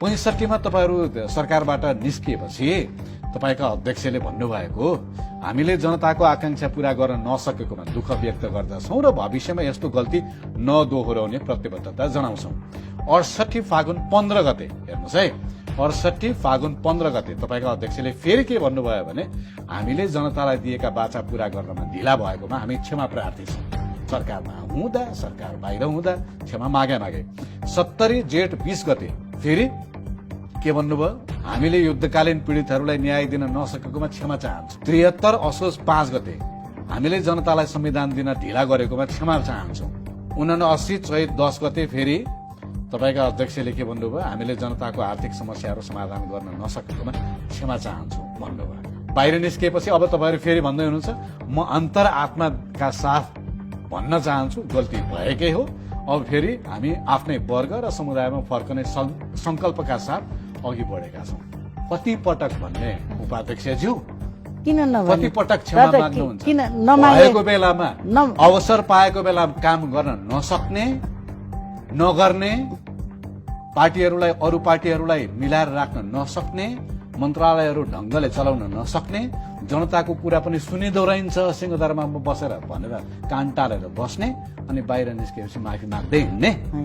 65 मा तपाईहरु सरकारबाट निस्किएपछि तपाईका अध्यक्षले भन्नुभएको हामीले जनताको आकांक्षा पूरा गर्न नसकेकोमा दुःख व्यक्त गर्दछौं र भविष्यमा यस्तो गल्ती नदोहोर्याउने प्रतिबद्धता जनाउँछौं। 68 फागुन 15 गते हेर्नुस् है, 68 फागुन 15 गते तपाईका अध्यक्षले फेरि के भन्नुभयो भने हामीले जनतालाई दिएका वाचा पूरा गर्नमा ढिला भएकोमा हामी क्षमा प्रार्थी छौं। सरकारमा हुँदा सरकार बाहिर हुँदा क्षमा मागे 70 जेठ 20 गते फेरि के भन्नुभयो, हामीले युद्धकालीन पीडितहरूलाई न्याय दिन नसकेकोमा क्षमा चाहन्छौं। 73 असोज 5 गते हामीले जनतालाई संविधान दिन ढिला गरेकोमा क्षमा चाहन्छौं। 79 चैत 10 गते फेरि तपाईका अध्यक्षले के भन्नुभयो, हामीले जनताको आर्थिक समस्याहरू समाधान गर्न नसकेकोमा क्षमा चाहन्छौं भन्नुभयो। बाहिर निस्किएपछि अब तपाईहरु फेरि भन्दै हुनुहुन्छ म अन्तरआत्माका साथ भन्न चाहन्छु गल्ती भएकै हो। अब फेरि हामी आफ्नै वर्ग र समुदायमा फर्कने संकल्पका साथ अघि बढेका छौं। कति पटक भन्ने उपाध्यक्षज्यू, किन नभने कति पटक क्षमा माग्नुहुन्छ? किन नमागे? भएको बेलामा अवसर पाएको बेलामा काम गर्न नसक्ने नगर्ने, पार्टीहरूलाई अरू पार्टीहरूलाई मिलाएर राख्न नसक्ने, मन्त्रालयहरू ढंगले चलाउन नसक्ने, जनताको कुरा पनि सुनिँदो रहन्छ सिंहदरबारमा बसेर भनेर कान टालेर बस्ने अनि बाहिर निस्केपछि माफी माग्दै हिँड्ने।